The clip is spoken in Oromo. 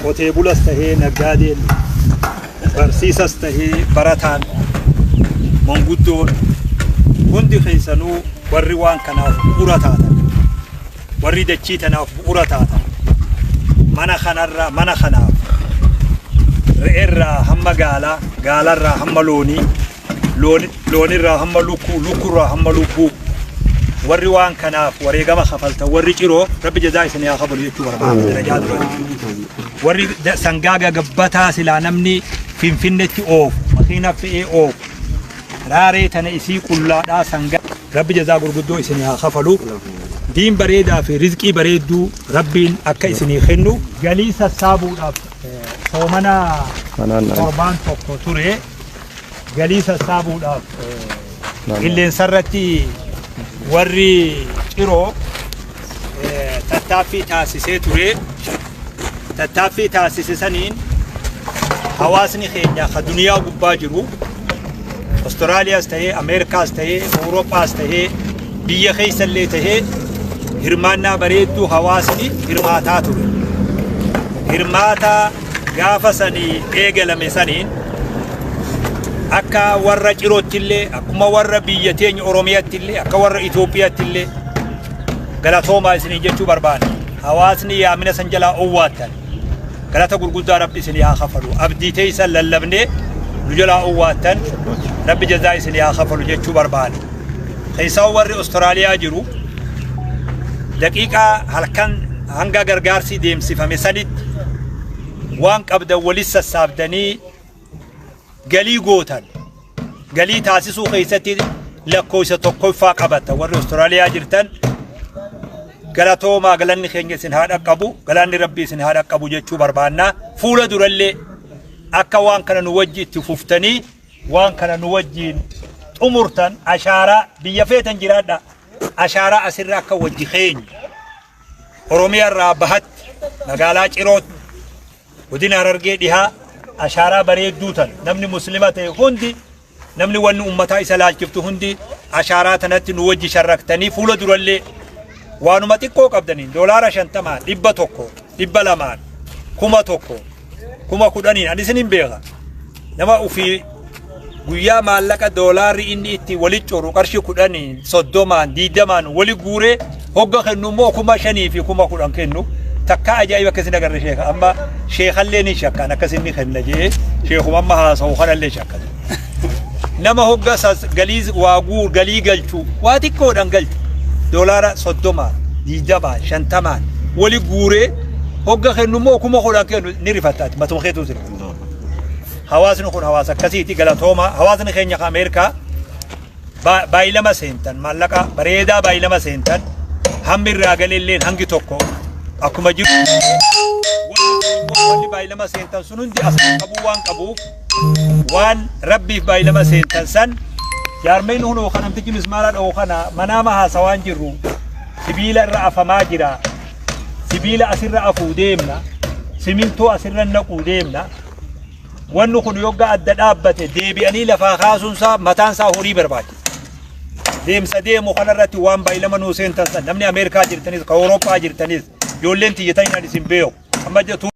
Qotee bulas tahee naggaadeen, barsiisas tahee barataan, manguddoon hundi keessanuu warri waan kanaaf bu'ura taatan, warri dachii tanaaf bu'ura taatan, mana kanarraa mana kanaaf re'eerraa hamma gaalaa, gaalarraa hamma loonii, loonirraa hamma lukkuu, lukkurraa hamma lubbuu warri waan kanaaf wareegama kafaltan warri Ciroo Rabbi jazaa isin haa kafalu jechuu barbaada darajaa duraatti. Warri sangaa gagabbataa silaa namni Finfinnetti oofu, makiina fe'ee oofu, raaree tana isii qullaadhaa sangaa Rabbi jazaa gurguddoo isin haa kafalu. Diin bareedaa fi rizqii bareedduu Rabbiin akka isinii kennu. Galii sassaabuudhaaf soomana torbaan tokko ture. Galii sassaabuudhaaf qilleensarratti warri Ciroo tattaaffii taasisee ture. Tattaaffii taasise saniin hawaasni keenya ka duniyaa gubbaa jiru Austraaliyaas ta'ee Ameerikaas ta'ee Awurooppaas ta'ee biyya keessallee ta'ee hirmaannaa bareedduu hawaasni hirmaataa ture. Hirmaataa gaafa sanii eegalame saniin akka warra Cirootti illee, akkuma warra biyya teenya Oromiyaatti illee, akka warra Itoophiyaatti illee galatoomaa isiniin jechuu barbaada. Hawaasni yaamina san jalaa owwaattan galata gurguddaa Rabbi isinii haa kafalu. Abdii teessan lallabnee nu jalaa owwaattan Rabbi jazaa isinii haa kafalu jechuu barbaada. Keessaa warri Austraaliyaa jiru daqiiqaa halkan hanga gargaarsi deemsifame sanitti waan qabdan walis sassaabdanii galii gootan. Galii taasisuu keessatti lakkoofsa tokkoffaa qabata warri Austraaliyaa jirtan galatoomaa, galanni keenya isin haa dhaqqabu, galanni Rabbii isin haa dhaqqabu jechuu barbaanna. Fuula durallee akka waan kana nu wajji itti fuftanii waan kana nu wajjiin xumurtan, ashaaraa biyya feetan jiraadha, ashaaraa asirra akka wajji keenya Oromiyaa irraa bahatti magaalaa Cirootti godina Harargee Dhihaa ashaaraa bareedduu tan namni muslima ta'e hundi, namni wanni ummataa isa laalchiftu hundi ashaaraa tanatti nu wajji sharraktanii fuula durallee waanuma xiqqoo qabdaniin $50n, 100, 200n, 1000, 10,000n ani isin hin beeka. Nama ufii guyyaa maallaqa doolaarri inni itti wali coru qarshii 10n, 30n, 20n wali guuree hogga kennu immoo 5,000 fi 10,000 kennu takka ajaa'iba akkasin agarre. Sheeka amma sheekallee ni shakkaan akkasin ni kenna jee sheekuma amma haasa'u kanallee shakkan. Nama hogga galii waa guur galii galchu waa xiqqoodhaan galchu $30n, 20n, 50n wali guuree hogga kennu immoo 10,000 kennu ni rifattaati matuma keetuu sirba. Hawaasni kun hawaasa akkasiiti, galatooma. Hawaasni keenya kan Ameerikaa baay'ilama seentan, maallaqa bareedaa baay'ilama seentan, hammi irraa galeelleen hangi tokko akkuma jiru wanni baay'ilama seentan sun hundi as qabuu waan qabuuf waan Rabbiif baay'ilama seentan san jaarmeen hunoo kan namtichi mismaara dha'u kana manaama haasawaan jirru sibiila irra afamaa jira. Sibiila asirra afuu deemna, simintoo asirra naquu deemna. Wanni kun yogga adda dhaabbate deebi'anii lafaa kaasuun isaa mataan isaa horii barbaachisa. Deemsa deemu kanarratti waan baay'ilama nuu seentan san namni Ameerikaa jirtanis, ka Awurooppaa jirtanis, ijoolleen tiyya tan isin beeku. Amma jettu